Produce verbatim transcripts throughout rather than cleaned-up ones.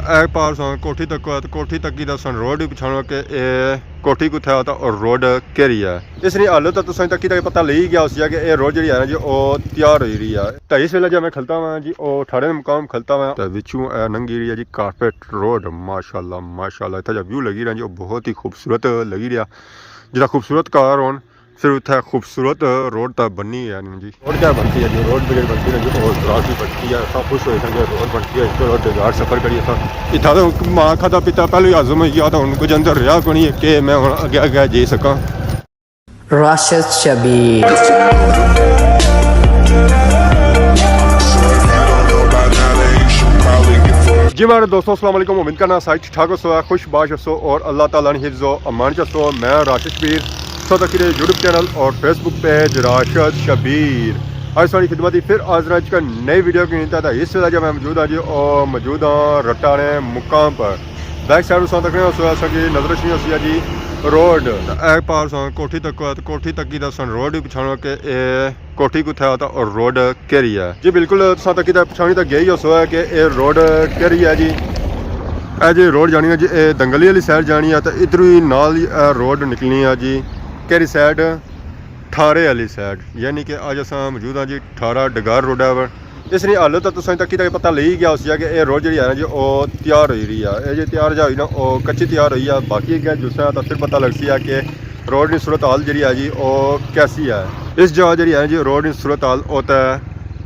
اے پار سن کوٹھی تک ہے، تے کوٹھی تک کی تساں روڈ وی پچھانا کہ اے کوٹھی کتھے آ تے اور روڈ کیہڑی ہے۔ اس نی حالت تاں تساں تکی تک پتہ لگی گیا ہوسی کہ اے روڈ جیہڑی ہے نا جی، او تیار ہوئی رہی ہے۔ تے اس ویلے جے میں کھلتا ہاں جی، او ٹھاڑے نے مقام کھلتا ہاں۔ تے وچوں اے ننگی رہی ہے جی کارپیٹ روڈ، ماشاءاللہ، ماشاءاللہ۔ اتھا جا ویو لگی رہیا جی، او بہت ہی خوبصورت لگی رہیا۔ جتھا خوبصورت کار ہون، صرف اتھا خوبصورت روڈ تے بننی ہے نی جی۔ روڈ کیا بنتی ہے جی؟ روڈ جیہڑی بنتی ہے جی، او دراز وی بنتی ہے۔ اساں خوش ہوئے ساں کہ روڈ بنتی ہے، اس طرح ڈگار سفر کریے ساں۔ اتھا تے ہن ماں کھادا پیتا پہلے ہی ہضم ہوئی گیا، تے ہن کچھ اندر رہیا کونی ہے کہ میں ہن اگے اگے جائی سکاں۔ راشد شبیر۔ جی میرے دوستو، السلام علیکم۔ امید کرنا سارے ٹھیک ٹھاک ہوسو، خوش باش ہوسو اور اللہ تعالیٰ نے حفظ و امان چ ہوسو۔ میں راشد شبیر، سو تک یوٹیوب چینل اور فیس بک پیج راشد شبیر۔ اج ساری خدمت ہی پھر حاضر ہاں اک نئی ویڈیو کے نال۔ تے اس ویلے جے میں موجود ہاں جی، او موجود ہاں رٹا نے مقام پر۔ بیک سائیڈ اساں تکنے ہوسو، اساں کی نظر اچھنی ہوسی ہے جی روڈ۔ تے اے پار سن کوٹھی تک ہے، تے کوٹھی تک کی تساں روڈ وی پچھانا کہ اے کوٹھی کتھے آ تے اور روڈ کیہڑی ہے۔ جی بالکل، تساں تکی تے پچھانی تے گئی ہوسو ہے کہ اے روڈ کیہڑی ہے جی۔ اے جی روڈ جانی ہے جی، اے دنگلی والی سائیڈ جانی ہے، تے ادھروں ہی نال ہی اے روڈ نکلنی ہے جی۔ کیہڑی سائیڈ؟ ٹھارے والی سائیڈ۔ یعنی کہ اج اساں موجود ہاں جی ٹھارا ڈگار روڈ ہے۔ اس نی حالت تاں تساں تکی تک پتہ لگی گیا ہوسی کہ اے روڈ جیہڑی ہے نا جی، او تیار ہوئی رہی ہے۔ اے جے تیار جا ہوئی نا، او کچی تیار ہوئی ہے۔ باقی اگے جلساں تاں پھر پتہ لگسی ہے کہ روڈ نی صورت حال جیہڑی ہے جی، او کیسی ہے۔ اس جگہ جیہڑی ہے جی، روڈ نی صورت حال او تے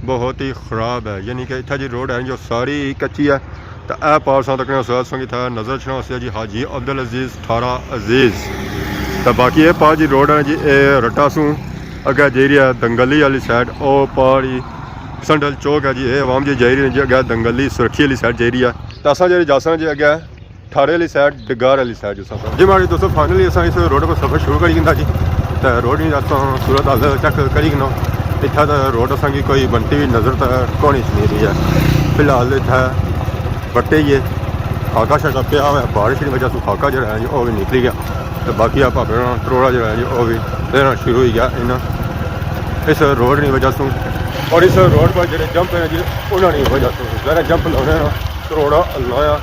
بہت ہی خراب ہے، یعنی کہ اتھا جی روڈ ہے جو ساری کچی ہے۔ تے اے پار ساں تکنے ہوسو، تساں کی اتھا نظر اچھنا ہوسی جی حاجی عبدالعزیز ٹھارا عزیز۔ تے باقی اے پار جی روڈ ہے جی، اے رٹا سوں اگے جائی رہی ہے دنگلی والی سائیڈ، او پار ہی سنڈل چوک ہے جی، اے عوام جی جائی رہی ہے جی اگے دنگلی سرکھی والی سائیڈ جائی رہی ہے۔ تے اساں جیہڑے جاساں جی اگے ٹھارے والی سائیڈ، ڈگار والی سائیڈ جساں۔ جی ماڑے دوستو، فائنلی اساں اس روڈ پر سفر شروع کری گھندا جی۔ تے روڈ نی اساں صورت حال چیک کری گھنو۔ اتھا تے روڈ اساں کی کوئی بنتی ہوئی نظر تے کونی اچھنی رہی ہے۔ فی الحال اتھا بٹے ہی ہے، خاکا شاکا پیا ہوا ہے، بارش نی وجہ سوں خاکا جیہڑا ہے جی، او وی نکلی گیا۔ تے باقی آ بھاوے نا تروڑا جیہڑا ہے جی، او وی لینا شروع ہوئی گیا انہاں اس روڈ نی وجہ سوں۔ اور اس روڈ پر جیہڑے جمپ ہیں جی، انہاں نی وجہ سوں ذرا جمپ لانے نا تروڑا لایا۔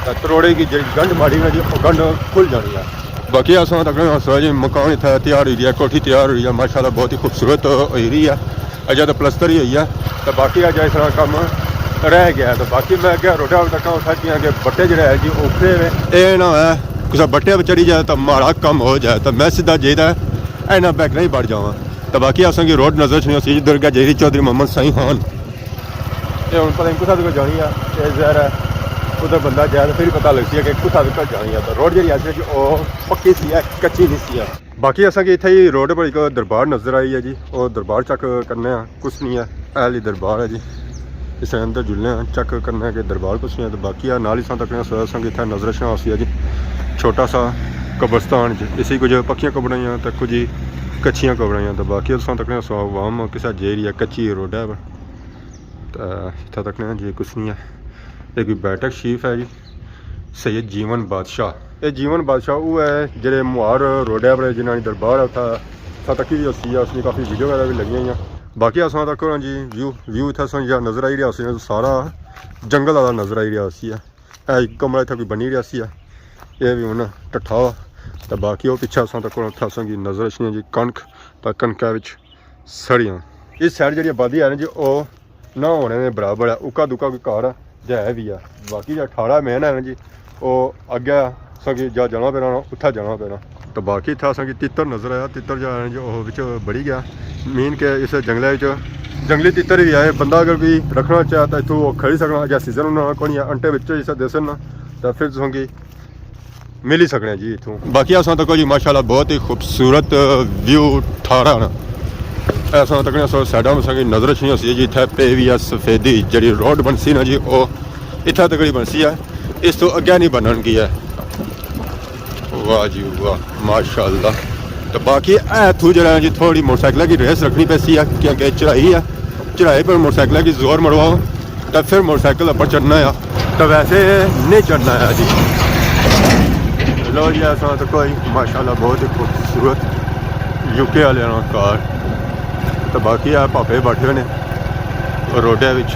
تے تروڑے کی جیہڑی گنڈ ماری نا جی، او گنڈ کھل جانی ہے۔ باقی اساں تکنے ہوسو جی مکان اتھا تیار ہوئی رہی ہے، کوٹھی تیار ہوئی رہی ہے، ماشاءاللہ بہت ہی خوبصورت ہوئی رہی ہے۔ اجے تے پلستر ہی ہوئی ہے، تے باقی اجے اس طرح کم رہ گیا ہے۔ تے باقی میں اگے روڈا تکاں اتھا کیاں کہ بٹے جیہڑے ہے جی، او اکھڑے ہوئے۔ اے نہ ہوئے کسے بٹے پر چڑھی جائے تے ماڑا کم ہو جائے، تے میں سیدھا جائی تے اینا بیک نہیں بڑھ جاواں۔ تے باقی اساں کی روڈ نظر اچھنی ہوسی جدھر اگے جائی رہی چوہدری محمد سائیں خان۔ اے ہن پتہ نہیں کتھا تک جانی ہے، اے ظاہر ہے ادھر بندہ جائے تے پھر ہی پتہ لگسی ہے کہ کتھا تک جانی ہے۔ تے روڈ جیہڑی ایسی ہے جی، او پکی سی ہے، کچی نہیں سی ہے۔ باقی اساں کی اتھے ہی روڈ پر ایک دربار نظر آئی ہے جی، او دربار چیک کرنے آں، کچھ نہیں ہے، اے علی دربار ہے جی۔ اس نے اندر جلنے آں، چیک کرنے آں کہ دربار کچھ نہیں ہے۔ تے باقی آ نال ہی اساں تکنے آں، اساں کی اتھے نظر اچھنا ہوسی ہے جی چھوٹا سا قبرستان جی، اسی کچھ پکیاں قبراں ہیاں تے کچھ ہی کچیاں قبراں ہیاں۔ تے باقی اساں تکنے آں عوام کسے جائی رہی ہے کچی روڈ ہے۔ تے اتھا تکنے آں جی کچھ نہیں ہے۔ اے کوئی بیٹھک شریف ہے جی، سید جیون بادشاہ۔ اے جیون بادشاہ او ہے جیہڑے موہار روڈ ہے پر جنہاں نی دربار ہے اتھا، اتھا تکی وی ہوسی ہے، اس نی کافی ویڈیو وغیرہ وی لگیاں ہوئیاں۔ باقی اساں تک جی ویو، ویو اتھا اساں جیہڑا نظر آئی رہیا ہوسی نا، سارا جنگل والا نظر آئی رہیا ہوسی ہے۔ اے ایک کمرہ اتھا کوئی بنی رہیا سی ہے، اے وی ہن ٹٹھا ہوا۔ تے باقی او پچھے اساں تک اتھا اساں کی نظر اچھنی ہے جی کنک، تے کنکا وچ سڑیاں۔ اس سائیڈ جیہڑی آبادی ہے نا جی، او نہ ہونے نے برابر ہے۔ اکا دکا کوئی گھر جا ہے وی ہے۔ باقی جیہڑا ٹھارا مین ہے نا جی، او اگے اساں کی جا جانا پینا، اتھا جانا پینا۔ تے باقی اتھا اساں کی تتر نظر آیا، تتر جا ہے نا جی، او وچ بڑی گیا۔ مین کہ اس جنگلے وچ جنگلی تتر وی آئے، بندہ اگر کوئی رکھنا چاہے تے اتھوں او کھڑی سکنا، جا سیزن ہونا کوئی انٹے وچ جسے دیسن نا، تے پھر تساں کی ملی سکنے جی اتھوں۔ باقی اساں تکو جی ماشاءاللہ بہت ہی خوبصورت ویو ٹھارا نا۔ اساں تکنے سو سائیڈاں اساں کی نظر اچھنی ہوسی جی، اتھے پئی وی ہے سفیدی، جیہڑی روڈ بنسی نا جی، او اتھے تکڑی بنسی ہے، اس تو اگے نہیں بنن کی ہے۔ واہ جی واہ، ماشاءاللہ۔ تو باقی اے اتھوں جیہڑا ہے جی تھوڑی موٹر سائیکل کی ریس رکھنی پیسی ہے، کیونکہ چڑھائی ہے، چڑھائی پر موٹر سائیکل کی زور مرواؤ۔ تے پھر موٹر سائیکل اپر چڑھنا آ، تے ویسے نہیں چڑھنا آ جی۔ لو جی، اساں تکو ماشاءاللہ بہت ہی خوبصورت یو کے والے نا گھر۔ تے باقی آ پاپے بیٹھے ہوئے نے روڈے وچ،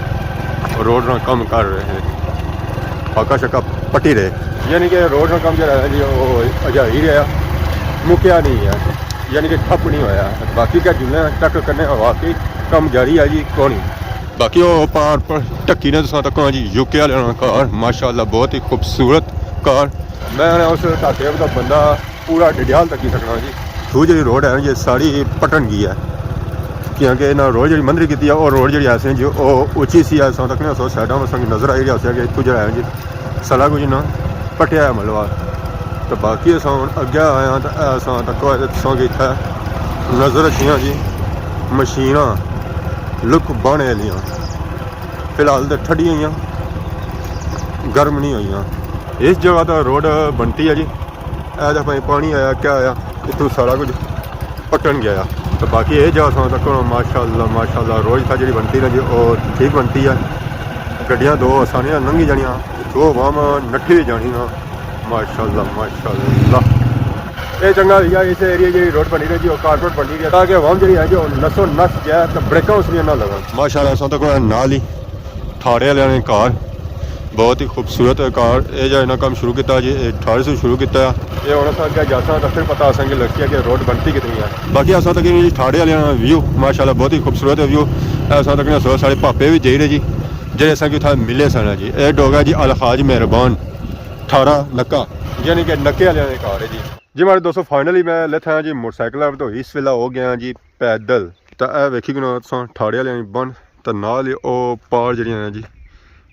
روڈ نا کم کر رہے ہیں۔ پھاکا شکا پٹی رہے۔ یعنی کہ روڈ نا کم جڑا ہے جی، وہ اجائی رہا، مکیا نہیں ہے، یعنی کہ ٹھپ نہیں ہویا۔ باقی کیا جلنے چیک کرنے، واقعی کم جاری ہے جی، کون نہیں۔ باقی وہ پار پر ٹکی نے تساں تکو جی، یو کے والے نا کار، ماشاءاللہ بہت ہی خوبصورت کار۔ میں اس ٹاکے دا بندہ پورا ڈڈیال تکی سکنا جی۔ تو جڑی روڈ ہے جی، ساری پٹن گئی ہے، کیونکہ انہاں روڈ جڑی مندری کیتی ہے، اور روڈ جڑی ایسے جی، وہ اچی سی ہے، اساں تکنے سو سائیڈاں میں سنگ نظر آئی رہا سی کہ اتھوں جڑا ہے جی، سارا کچھ انہاں پٹیا ہے ملوا۔ تو باقی اساں ہن اگے آئے ہاں، تو اے اساں تکو تساں کی اتھے نظر اچھیاں جی، مشیناں لک بانے آلیاں، فی الحال تے ٹھڈی ہوئیاں، گرم نہیں ہوئیاں۔ اس جگہ تے روڈ بنتی ہے جی۔ اے تے بھائی پانی آیا، کیا آیا، اتھوں سارا کچھ پٹن گیا۔ تو باقی اے جگہ اساں تکو ماشاءاللہ، ماشاءاللہ، روڈ اتھا جڑی بنتی نا جی، او ٹھیک بنتی ہے۔ گڈیاں دو آسانی نال لنگھی جانیاں، دو عوام نٹھی وی جانی نا۔ ماشاءاللہ، ماشاءاللہ۔ اے چنگا ہوئی گیا، اس ایریے جڑی روڈ بنی رہی جی، او کارپیٹ بنی رہی ہے، تاکہ عوام جڑی ہے جی، او نسو نس جائے، تے بریکاں اس لیے نہ لگن۔ ماشاءاللہ، اساں تکو نال ہی ٹھاڑے والے نے گھر، بہت ہی خوبصورت گھر۔ اے جا انہاں کم شروع کیتا جی، اے ٹھاڑے سے شروع کیتا ہے۔ اے ہن اساں اگے جاساں تاں پھر پتہ اساں کی لگسی ہے کہ روڈ بنتی کتنی ہے۔ باقی اساں تک جی ٹھاڑے والے نا ویو، ماشاءاللہ بہت ہی خوبصورت ویو۔ اے اساں تک سارے پاپے وی جائی رہے جی، جڑے اساں کی اتھا ملے سن جی۔ اے ڈوگا جی الحاج مہربان، ٹھاڑا نکا، یعنی کہ نکے والے نے گھر ہے جی۔ جی ماڑے دوستو، فائنلی میں لتھا ہاں جی موٹر سائیکل پر، تو اس ویلے ہو گیا ہاں جی پیدل۔ تے اے ویکھی کنا تساں ٹھاڑے آلیاں نی بن، تے نال ہی او پار جیڑیاں ہیں جی،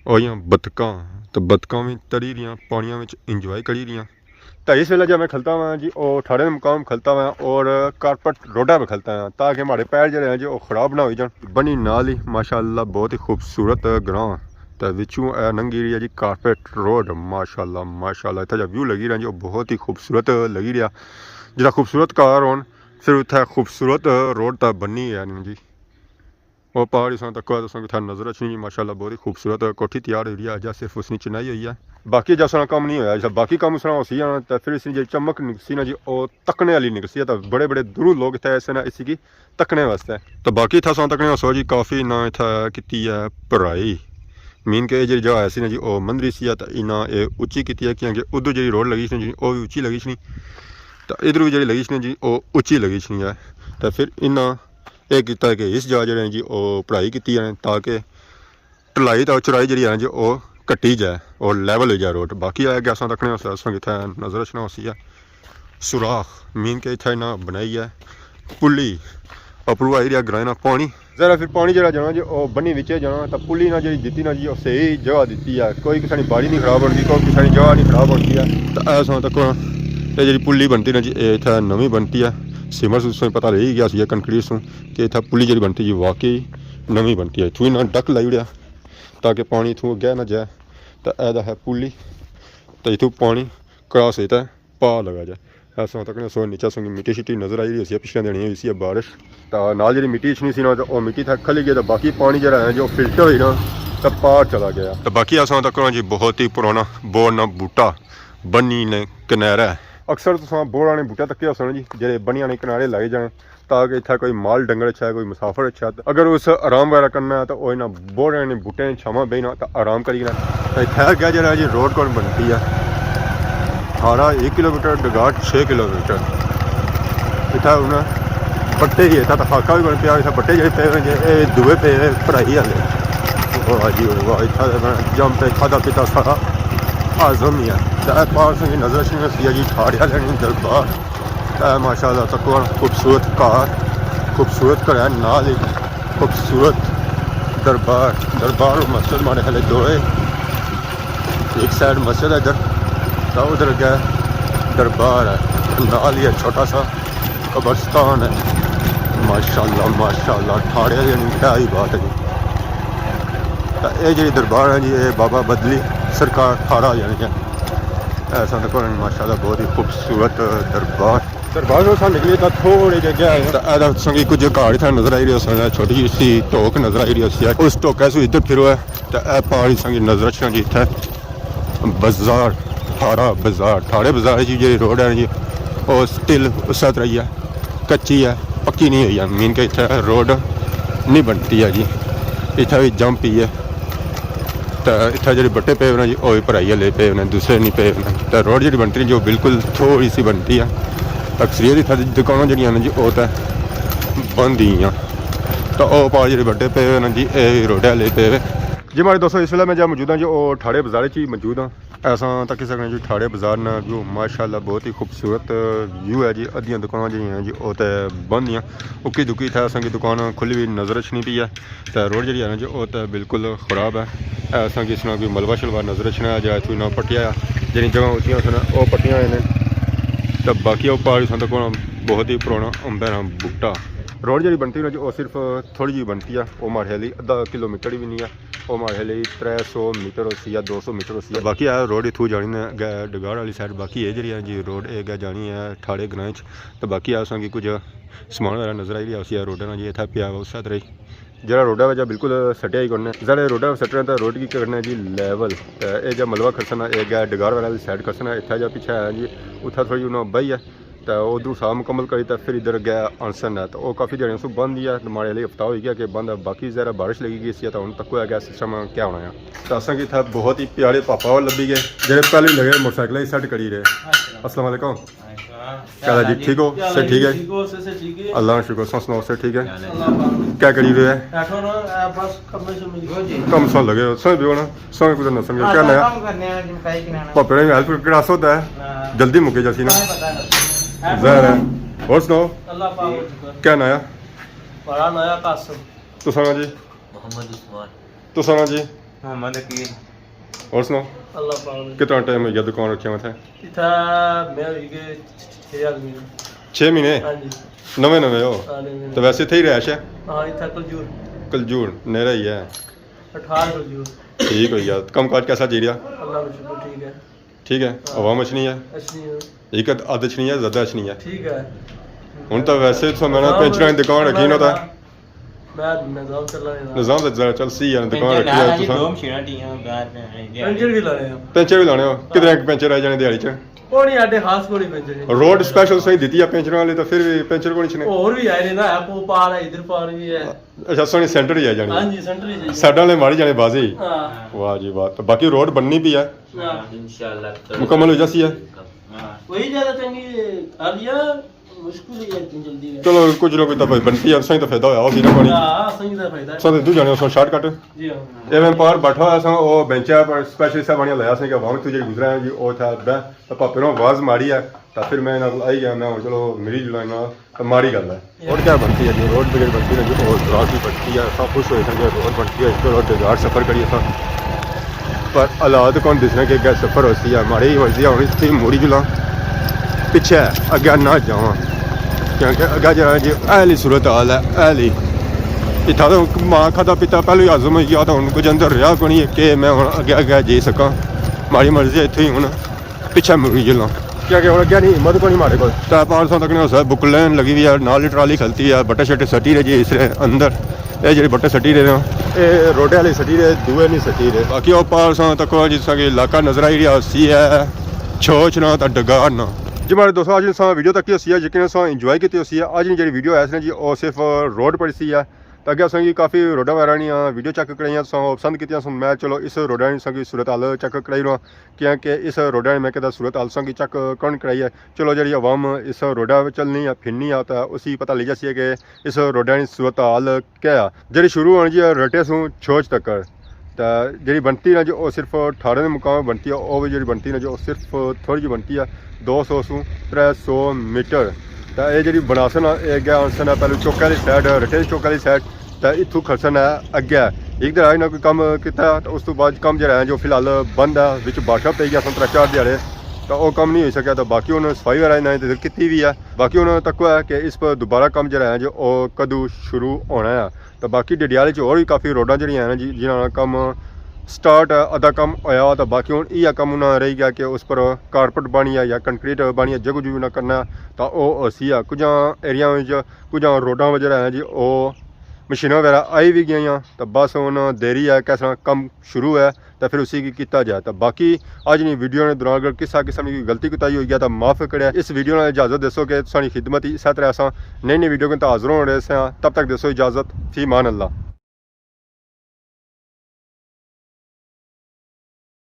او ایاں بتکاں، تے بتکاں وی تری رہیاں، پانیاں وچ انجوائے کری رہیاں۔ تے اس ویلے جے میں کھلتا واں جی، او ٹھاڑے دے مقام کھلتا واں اور کارپیٹ روڈا پہ کھلتا واں، تاکہ ماڑے پیر جیڑے ہیں جی، او خراب نہ ہوئی جان۔ بنی نال ہی ماشاءاللہ بہت ہی خوبصورت گراں، تے وچوں اے ننگی رہی ہے جی کارپیٹ روڈ۔ ماشاءاللہ، ماشاءاللہ، اتھا جا ویو لگی رہا جی، او بہت ہی خوبصورت لگی رہا۔ جڑا خوبصورت گھر ہون، پھر اتھے خوبصورت روڈ تے بنی ہے جی۔ او پار اساں تکو تساں کی اتھا نظر اچھنی جی، ماشاءاللہ بہت ہی خوبصورت کوٹھی تیار ہوئی رہی ہے، اجا صرف اس نی چنائی ہوئی ہے۔ باقی جسا کم نہیں ہویا، جسا باقی کم اس طرح ہوسی جانا، تے پھر اس نی جیڑی چمک نکسی نا جی، او تکنے آلی نکسی ہے، تے بڑے بڑے دوروں لوگ اتھے ایسے نا اسی کی تکنے واسطے۔ تے باقی اتھا اساں تکنے سو جی کافی نہ اتھا کیتی ہے پڑھائی۔ مین کہ اے جیڑی جگہ ایسی نا جی، او مندری سی ہے، تے انہاں اے اچی کیتی ہے، کیونکہ ادھر جیڑی روڈ لگی سی جی، او وی اچی لگی سی، تے ادھر وی جیڑی لگی سی جی، او اچی لگی سی ہے۔ تے پھر انہاں اے کیتا کہ اس جگہ جیڑے ہیں جی، او پڑھائی کیتی ہے، تاکہ ٹلائی تے چڑھائی جیڑی ہے جی، او کٹی جائے اور لیول ہوئی جائے روڈ۔ باقی اے کہ اساں تکنے اساں کتھے نظر اچھنا ہوسی ہے۔ سوراخ، مین کہ اتھا انہاں بنائی ہے پلی، اپرو آئی رہیا گرائیں نا پانی۔ ذرا پھر پانی جیڑا جانا جی، او بنی وچے جانا، تے پلی نا جیڑی دتی نا جی، او صحیح جگہ دتی ہے، کوئی کسے نی باڑی نہیں خراب ہوندی، کوئی کسے نی جگہ نہیں خراب ہوندی ہے۔ تے اے اساں تکو اے جیڑی پلی بنتی نا جی، اے اتھا نویں بنتی ہے، سیمنٹ سوں پتہ لگی گیا سی کنکریٹ سوں کہ اتھا پلی جیڑی بنتی جی واقعی نویں بنتی ہے۔ اتھوں انہاں ڈک لائی اڑیا تاکہ پانی اتھوں اگے نہ جائے۔ تے اے دا ہے پلی، تے اتھوں پانی کراس ہوئی تے پار لگا جائے۔ اساں تکنے سو نیچے سنگی مٹی شٹی نظر آئی رہی ہوسی، پچھلے دن ہوئی سی بارش، تے نال جیڑی مٹی اچھنی سی نا، تے او مٹی تھا کھلی گئی، تے باقی پانی جیڑا ہے جو فلٹر ہوئی نا، تے پار چلا گیا۔ تے باقی اساں تکنے جی بہت ہی پرانا بوڑ نا بوٹا بنی نے کنارے۔ اکثر تساں بوڑ آنے بوٹے تکے ہوسن جی، جیڑے بنی آنے کنارے لائے جانے، تاکہ اتھا کوئی مال ڈنگر اچھا ہے، کوئی مسافر اچھا ہے، تے اگر اس آرام وغیرہ کرنا ہے، تے او انہاں بوڑ آنے بوٹے نے چھاواں بہنا، تے آرام کری نا۔ تے اتھا اگے جیڑا جی روڈ کون بنتی ہے، اٹھارہ ایک کلومیٹر، ڈگار چھ کلومیٹر۔ اتھا ہن بٹے ہی، اتھا تے خاکہ وی بن پیا، اتھا بٹے جیڑے پے ہوئے جے، اے دوئے پے ہوئے پڑھائی والے۔ واہ جی واہ، اتھا تے میں جم تے کھادا پیتا سارا ہاضم ہی ہے۔ تے اے پار سنگی نظر اچھنی ہوسی جی ٹھاڑے آلیاں نی دربار۔ اے ماشاءاللہ تکو خوبصورت گھر، خوبصورت گھر ہے، نال ہی خوبصورت دربار، دربار اور مسجد ماڑے خیال دو ہے، ایک سائیڈ مسجد ہے ادھر، تو ادھر اگے دربار ہے، نال ہی ہے چھوٹا سا قبرستان ہے۔ ماشاءاللہ، ماشاءاللہ، ٹھاڑے آلیاں نی کیا ہی بات ہے جی۔ تے اے جیڑی دربار ہے جی، اے بابا بدلی سرکار ٹھاڑا یعنی کہ ایسا تکو ماشاءاللہ بہت ہی خوبصورت دربار۔ دربار تو اساں نکلی تاں تھوڑے جے اگے آئے۔ تے اے تساں کی کچھ گھر اتھا نظر آئی رہے ہوسن، چھوٹی جی سی ٹوک نظر آئی رہی ہوسی۔ اس ٹوکے سوں ادھر پھرو ہے تے اے پار تساں کی نظر اچھنا جی اتھے بازار، ٹھاڑا بازار، ٹھاڑے بازار جی جیڑی روڈ ہے جی، او سٹل اسے طرح ہی ہے، کچی ہے، پکی نہیں ہوئی ہے۔ مین کہ اتھے روڈ نہیں بنتی ہے جی، اتھے وی جمپ ہی ہے۔ تے اتھا جیہڑے بٹے پے ہوئے نے جی، او وی بھرائی آلے پے ہوئے نے، دوسرے نہیں پے ہوئے نے۔ تے روڈ جیہڑی بنتی نے جی، او بالکل تھوڑی سی بنتی ہے۔ اکثریت اتھا دی دکاناں جیہڑیاں نے جی، او تے بند ہی ہیں۔ تے او پار جیہڑے بٹے پے ہوئے نے جی، اے روڈ آلے پے ہوئے۔ جی ماڑے دوستو، اس ویلے میں جا موجود ہاں جی، او ٹھاڑے بازار چ ہی موجود ہاں۔ ایساں تکی سکنے جی، ٹھاڑے بازار نا ویو ماشاءاللہ بہت ہی خوبصورت ویو ہے جی۔ ادھیاں دکاناں جیہڑیاں ہیں جی، او تے بند ہی ہیں۔ اکی دکی اتھا اساں کی دکان کھلی ہوئی نظر اچھنی پئی ہے۔ تے روڈ جیہڑی ہے نا جی، او تے بالکل خراب ہے۔ اے اساں کی اس نا کوئی ملبہ شلبہ نظر اچھنا ہے، جا اتھوں نہ پٹیا ہے۔ جیہڑی جگہ ہوتیاں سن، او پٹیاں ہوئے نے۔ تے باقی او پار اساں تک ہونا بہت ہی پرانا امبے نا بوٹا۔ روڈ جیہڑی بنتی نا جی، او صرف تھوڑی جی بنتی ہے، او ماڑے خیال ادھا کلومیٹر وی نہیں ہے۔ او ماڑے خیال ترے سو میٹر ہوسی یا دو سو میٹر ہوسی۔ باقی اے روڈ اتھوں جانی نے گئے ڈگار والی سائیڈ، باقی اے جیہڑی ہے جی روڈ، اے گئے جانی ہے ٹھاڑے گراں چ۔ تے باقی اساں کی کچھ سامان وغیرہ نظر آئی رہیا ہوسی، اے روڈ نا جی اتھا پیا ہوا اس طرح ہی۔ جیہڑا روڈا وچ بالکل سٹیا ہی کوئی نہ۔ ذرا روڈا سٹنے تے روڈ کی کرنا ہے جی لیول۔ تے اے جا ملبہ کھسنا، اے گیا ڈگار والا سائیڈ کھسنا، اتھا جا پیچھے ہے جی، اتھا تھوڑی انہاں بہی ہے۔ تے ادھروں سا مکمل کری تے پھر ادھر گیا آنسن ہے۔ تے او کافی دیہاڑیاں سوں بند ہی ہے، تے ماڑے علی ہفتہ ہوئی گیا کہ بند ہے، باقی ذرا بارش لگی گئی سی، تے ہن تکو ہے کہ سسٹم کیا ہونا ہے۔ تے اساں کی اتھا بہت ہی پیارے پاپا ہور لبھی گئے، جیہڑے پہلے لگے موٹر سائیکل ہی سیٹ کری رہے۔ السلام علیکم۔ کیا حال ہے جی؟ ٹھیک ہو؟ صحت ٹھیک ہے؟ ٹھیک ہو؟ صحت ٹھیک ہے؟ اللہ کا شکر، تساں سناؤ، صحت ٹھیک ہے؟ اللہ پاک۔ کیا کری رہے ہیں؟ بیٹھو نا، اے بس کمے سے مل گئے۔ کم سن لگے ہو، سن پیو نا، سن کچھ نہ سمجھو۔ کیا نایا؟ کم کرنے ہیں، جن کا ہی کرانا۔ پاپے نے ہیلپ کرا سو ہے۔ ہاں۔ جلدی مکے جاسی نا۔ ہاں، پتہ ہے۔ ظاہر ہے۔ اور سناؤ؟ اللہ پاک کا شکر۔ کیا نایا؟ بڑا نایا قاسم۔ تساں نا جی؟ محمد عثمان۔ تساں نا جی؟ محمد عقیل۔ اور سناؤ؟ اللہ پاک نے۔ کتنا ٹائم ہو گیا دکان رکھے ہوئے تھے؟ اتھا میں ہوئی گئے چھ آدمی نے۔ چھ مہینے؟ ہاں جی۔ نویں نویں ہو؟ ہاں، نویں نویں۔ تو ویسے اتھے ہی رہائش ہے؟ ہاں، اتھا کلجور۔ کلجور، نیڑے ہی ہے۔ اٹھارہ کلجور۔ ٹھیک ہو یار، کم کاج کیسا جی رہیا؟ اللہ کا شکر، ٹھیک ہے۔ ٹھیک ہے، ہاں۔ عوام اچھنی ہے؟ اچھنی ہے۔ ایک اد-، اد اچھنی ہے، زیادہ اچھنی ہے؟ ٹھیک ہے۔ ہن تاں ویسے تساں میں نا ہاں، پینچراں نی دکان رکھی نا تاں۔ میں نظام چلا رہا۔ نظام تے ذرا چل سی یار، دکان پینچر رکھی ہے نال تساں۔ دو مشیناں ٹیاں باہر پہ ہیں۔ پینچر بھی لانے ہیں۔ پینچر بھی لانے ہو؟ کتنے ک پینچر آئی جانے دیہاڑی چ؟ کوئی نہیں، اڈے خاص کوئی نہیں پینچر۔ روڈ سپیشل صحیح دیتی ہے پینچر والی، تو پھر بھی پینچر کوئی نہیں چھنے۔ اور بھی آئے نے نا، آپ وہ پار ہے، ادھر پار بھی ہے۔ اچھا، سونی سینٹر ہی آئی جانی۔ ہاں جی، سینٹر ہی چاہیے۔ سائیڈاں والے ماری جانے بازی۔ ہاں۔ واہ جی واہ، تو باقی روڈ بننی بھی ہے۔ ہاں۔ انشاءاللہ۔ مکمل ہو جاسی ہے۔ ہاں۔ وہی زیادہ چنگی ہے، اب یہ مشکل ہی ہے اتنی جلدی میں۔ چلو، کچھ نہ کچھ تو بھائی بنتی ہے، سائیں تو فائدہ ہویا، وہ بھی نہ پانی۔ ہاں، سائیں تو فائدہ ہے۔ سائیں تو جانے اس شارٹ کٹ۔ جی ہاں۔ اے میں پار بیٹھا ہوا سا، وہ بینچ ہے، پر اسپیشل سا بنیا لیا سا کہ عوام تو جی گزرا ہے جی، وہ تھا ابا، تو پاپے نو آواز ماری ہے، تو پھر میں انہاں کول آئی گیا، میں چلو ملی جلنا انہاں نال۔ ماڑی گل ہے۔ اور کیا بنتی ہے جی، روڈ بگڑ بنتی ہے جی، اور خراب بھی بنتی ہے، سب خوش ہوئے تھے کہ روڈ بنتی ہے، اس طرح ڈگار سفر کریے تھا۔ پر حالات کون دسنے کہ اگے سفر ہوسی ہے، ماڑی مرضی ہے، ہن اتھے موڑی جلاں، پیچھے اگے نہ جاواں، کیونکہ اگے جانا جی اہلی صورت حال ہے، اہلی۔ اتھا تو ماں کھادا پیتا پہلے ہی ہضم ہوئی گیا، تو ہن کچھ اندر رہیا کونی ہے کہ میں ہن اگے اگے جی سکاں۔ ماڑی مرضی ہے اتھے ہی ہن۔ پیچھے مڑی جلنا۔ کیا کہ ہن اگے نہیں، ہمت کونی ماڑے کول۔ تے پانچ سو تک نہیں ہو سکتا، بک لین لگی ہوئی ہے، نال ہی ٹرالی کھلتی ہے، بٹے شٹے سٹی رہے جی اس نے اندر۔ اے جیڑے بٹے سٹی رہے نا، اے روڈے والے سٹی رہے، دوئے نہیں سٹی رہے۔ باقی او پار ساں تکو جس طرح کہ علاقہ نظر آئی رہیا سی ہے، چھوچ نا تے ڈگار نا۔ جی ماڑے دوستو، اج ساں ویڈیو تکی ہوسی ہے، یقیناً ساں انجوائے کیتی ہوسی ہے۔ اج نی جیڑی ویڈیو ہے اس نے جی، او صرف روڈ پر سی ہے۔ تے اگے اساں کی کافی روڈاں وغیرہ نیاں ویڈیو چیک کرائیاں، تساں او پسند کیتیاں سن۔ میں چلو اس روڈاں نی تساں کی صورت حال چیک کرائی رہا، کیونکہ اس روڈاں نی میں کدے صورت حال تساں کی چیک کون کرائی ہے۔ چلو جیڑی عوام اس روڈاں وچ چلنی ہے، پھرنی ہے، تے اسی پتہ لگی جاسی ہے کہ اس روڈاں نی صورت حال کیا ہے۔ جیڑی شروع ہونی جی رٹے سوں چھوچ تک، تے جیڑی بنتی نا جو او صرف اٹھارہ دے مقام بنتی ہے، او وی جیڑی بنتی نا جو او صرف تھوڑی جی بنتی ہے، دو سو سوں ترے سو میٹر۔ تے اے جیڑی بناسن اے گیا آنسن ہے پہلو چوکے والی سائیڈ، رٹے چوکے والی سائیڈ، تے اتھوں کھسن ہے اگے۔ ایک دن آج نہ کوئی کم کیتا، تے اس تو بعد کم جیڑا ہے جو فی الحال بند ہے، وچ بارشاں پئی گیا سن ترے چار دیہاڑے، تے او کم نہیں ہوئی سکیا۔ تے باقی انہوں صفائی وغیرہ انہاں نے کیتی ہوئی ہے، باقی انہوں تک ہے کہ اس پر دوبارہ کم جیڑا ہے جو او کدوں شروع ہونا ہے۔ تے باقی ڈڈیال وچ ہور وی کافی روڈاں جیڑیاں ہیں جی، جنہاں نا کم سٹارٹ ہے، ادھا کم ہویا، تے باقی ہن ایہا کم انہاں رہی گیا کہ اس پر کارپٹ بانی ہے یا کنکریٹ بانی ہے، جے کچھ وی انہاں کرنا ہے، تے او ہوسی ہے۔ کجھاں ایریاں وچ، کجھاں روڈاں وچ جیڑا ہے جی، او مشیناں وغیرہ آئی وی گئیاں، تے بس ہن دیری ہے، کس طرح کم شروع ہے، تے پھر اسی کی کیتا جائے۔ تے باقی اج نی ویڈیو نے دوران اگر کسا قسم کی غلطی کوتاہی ہوئی گیا تاں معاف کرے۔ اس ویڈیو نال اجازت دیسو کہ تساں نی خدمت ہی اسے طرح اساں نئی نئی ویڈیو کے تاں حاضر ہونے رہے ساں۔ تب تک دیسو اجازت، فی امان اللہ۔